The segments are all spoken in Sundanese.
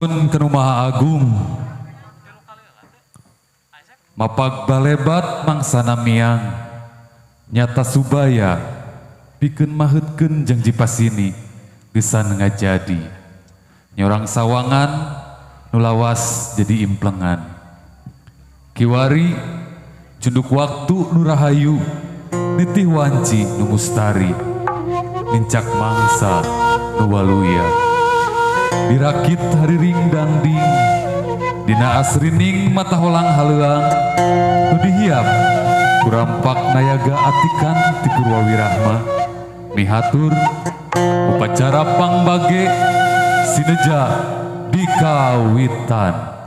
Kanu Maha Agung mapag balebat mangsana miang nyata subaya pikeun maheutkeun janji pasini gesan ngajadi nyorang sawangan nu lawas jadi implengan kiwari cunduk waktu nu rahayu nitih wanci nu mustari nincak mangsa nu waluya dirakit hariring dangding dina asrining mata holang haleuang nu dihiap kurampak nayaga atikan ti Purwawirahma mihatur upacara pangbage sineja di kawitan.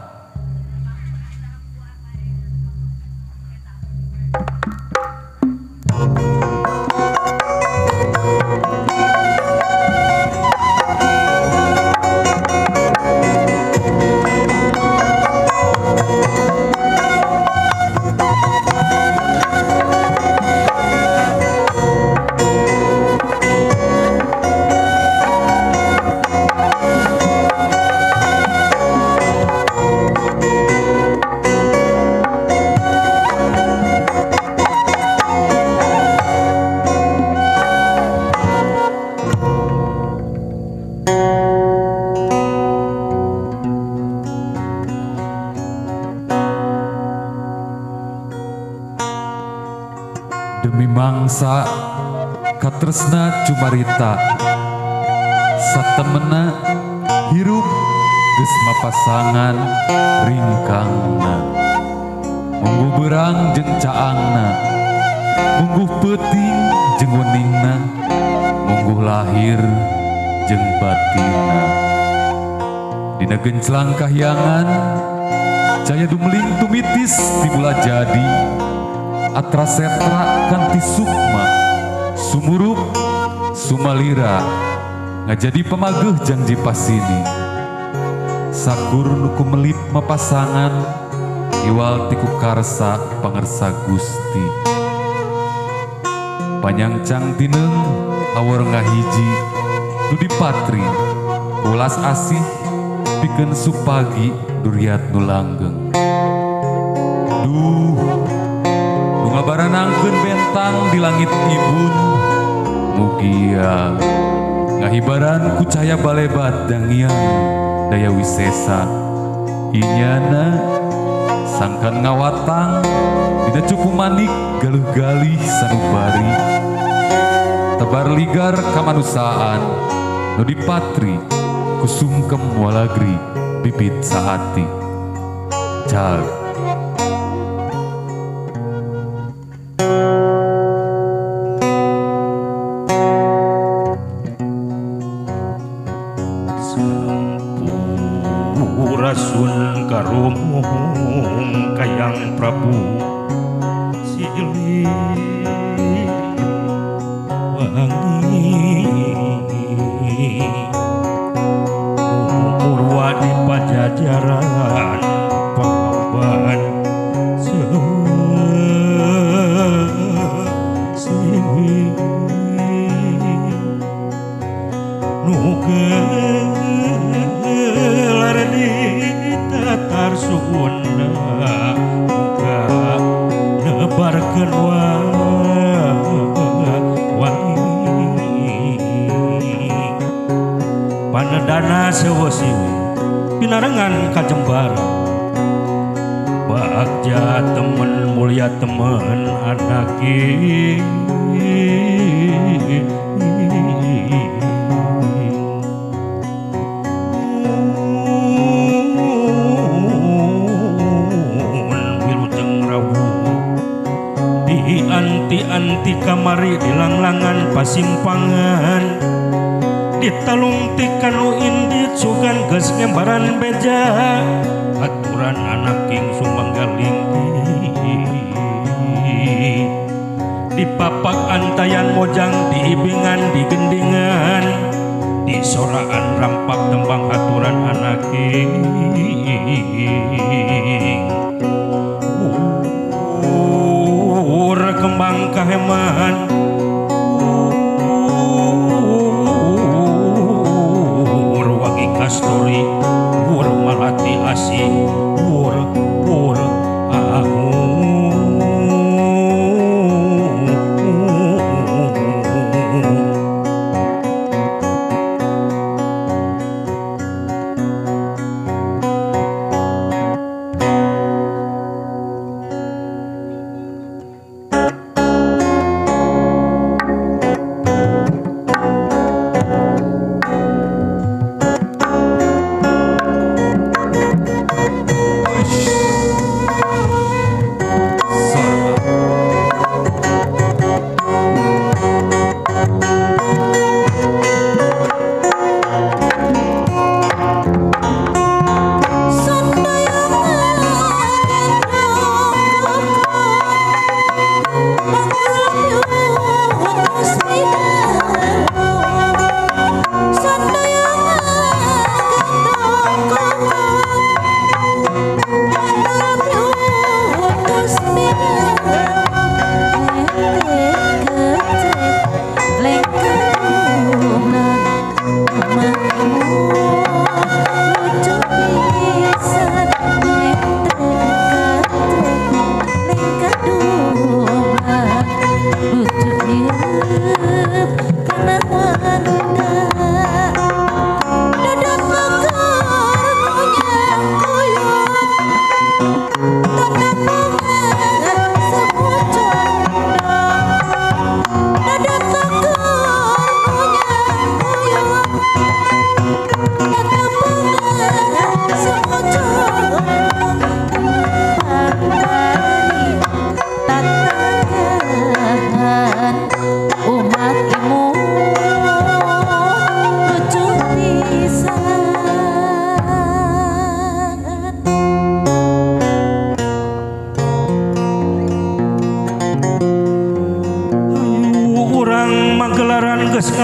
Demi mangsa katresna cumarita satemena hirup geus mapasangan ringkangna mungguh beurang jeung caangna mungguh peuting jeung weningna mungguh lahir jeung batinna dina genclang kahyangan caya dumling tumitis timula jadi atra setra kanti sukma sumurup sumalira ngajadi pemageh janji pasini sakur nu kumelip mapasangan iwal tiku karsa pangersa Gusti panyangcang tineng awor ngahiji nu dipatri ulas asih pikeun supagi duriat nu langgeng duh ngabaranangkeun bentang di langit ibun mugia ngahibaran ku cahaya balebat dangiang daya wisesa inyana sangkan ngawatang dina cupu manik galuh galih sanubari tebar ligar kamanusiaan nu dipatri ku sungkem walagri bibit saati cal. Sampurasun karumung kayang Prabu Silih Wangi Purwa di Pajajaran Paban Siwi Nugelar di tatar Sunda muga nebarkeun wangi panedana sewo siwi pinarengan ka Jembara bagja temen mulia temen anaki anti-anti kamari di langlangan pasimpangan ditalungtikan nu indit sugan geus ngembaran beja aturan anak king sumanggaling dipapak antayan mojang diibingan digendingan disoraan rampak tembang aturan anak king kembang kaheman wangi kasturi.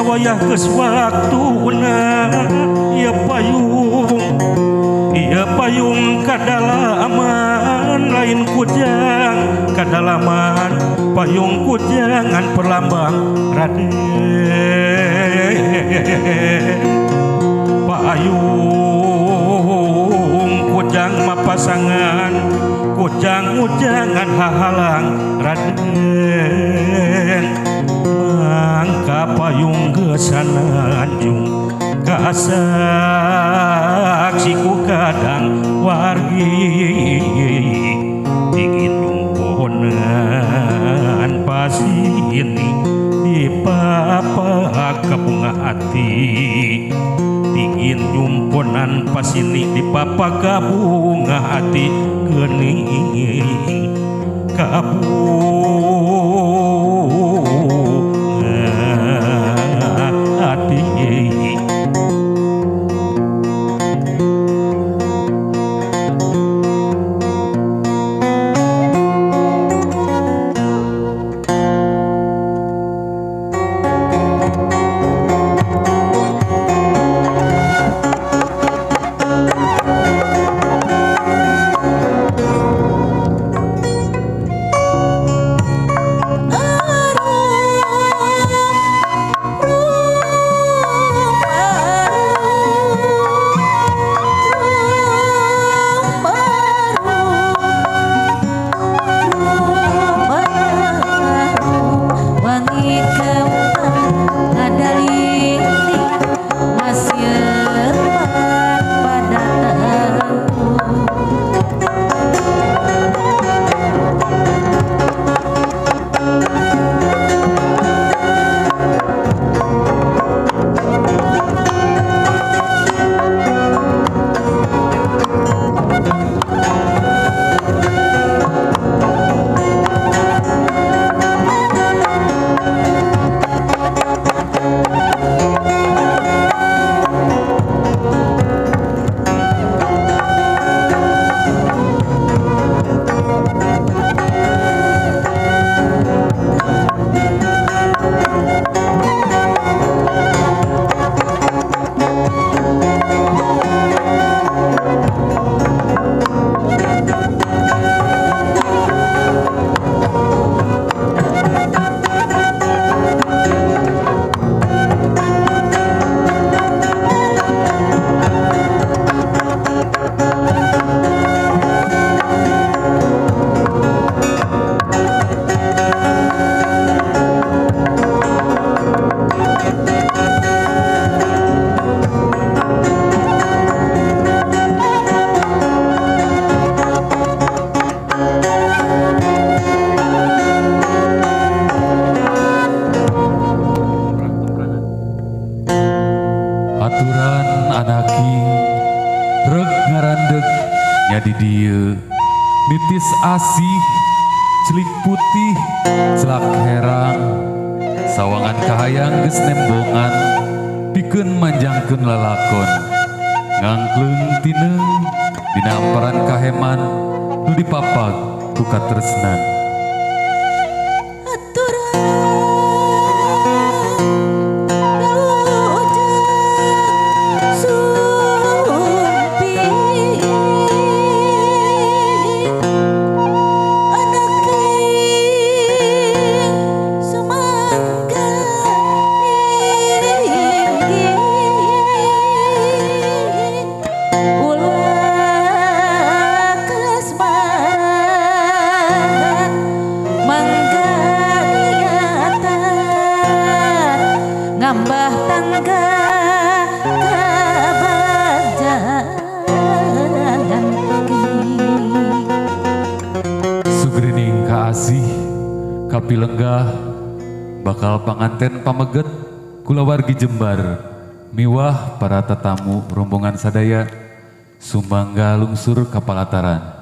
Sawayah geus waktuna ieu payung, ieu payung kadalaman lain kujang kadalaman, payung kujangan perlambang Raden. Payung kujang mapasangan, kujang ujangan hahalang Raden. Mangka payung gesananjung kasaksi ku kadang wargi, digitung pohonan pasini dipapak ka bunga hati, dingin nyumponan pasini dipapak ka bunga hati geuning ka bunga hati. Nitis asih, celik putih, celak herang, sawangan kahayang geus nembongan, pikeun manjangkeun lalakon, ngangkleung tineung dina amparan kaheman, nu dipapag ku katresnan. Kapilenggah bakal panganten pameget kulawargi Jembar miwah para tetamu rombongan sadaya sumangga lungsur kapalataran.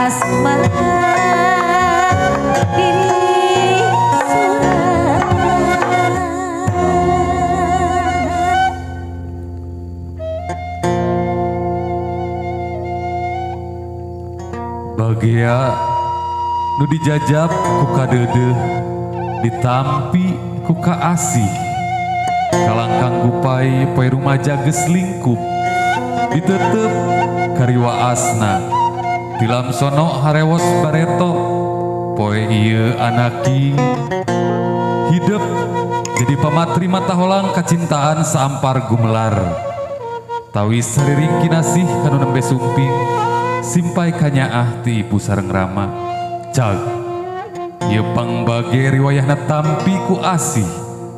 Asmara diri sorangan. Bagea nu dijajab ku kadeudeuh, ditampi ku kaasih, kalangkang gupai poe rumaja geus lingkup, ditetep kariwa asna, tilam sono harewos bareto, poe ieu anaki hidep jadi pamatri mata holang kacintaan saampar gumelar, tawis sariring kinasih kanu nembe sumping, simpai kanyaah ti ibu sareng rama. Cag ieu pangbage riwayahna tampi ku asih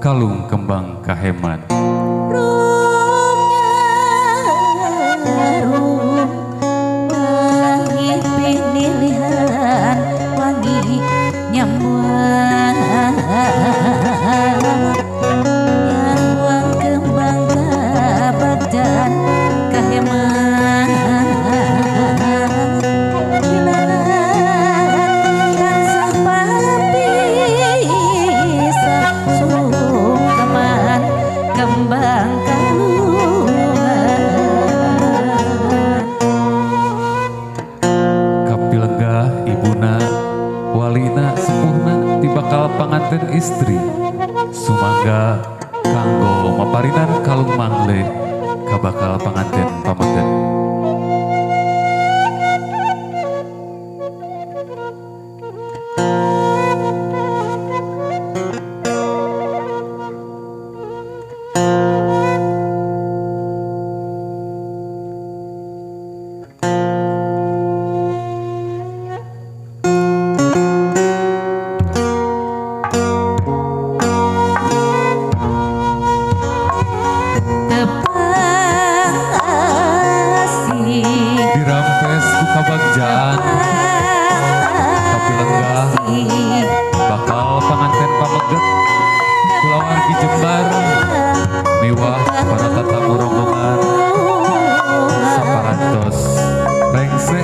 kalung kembang kaheman. Rum wangi pinilihan wangi nyambuang nyambuang kembang kabagdan kaheman. Kembang kalungan. Kapilenggah ibuna walina sepuhna ti bakal panganten istri sumangga kanggo maparinan kalung mangle ka bakal panganten pameget. Dirampes ku kabagjaan kapilenggah bakal panganten pameget kulawargi Jembar miwah para tatamu rombongan saparantos rengse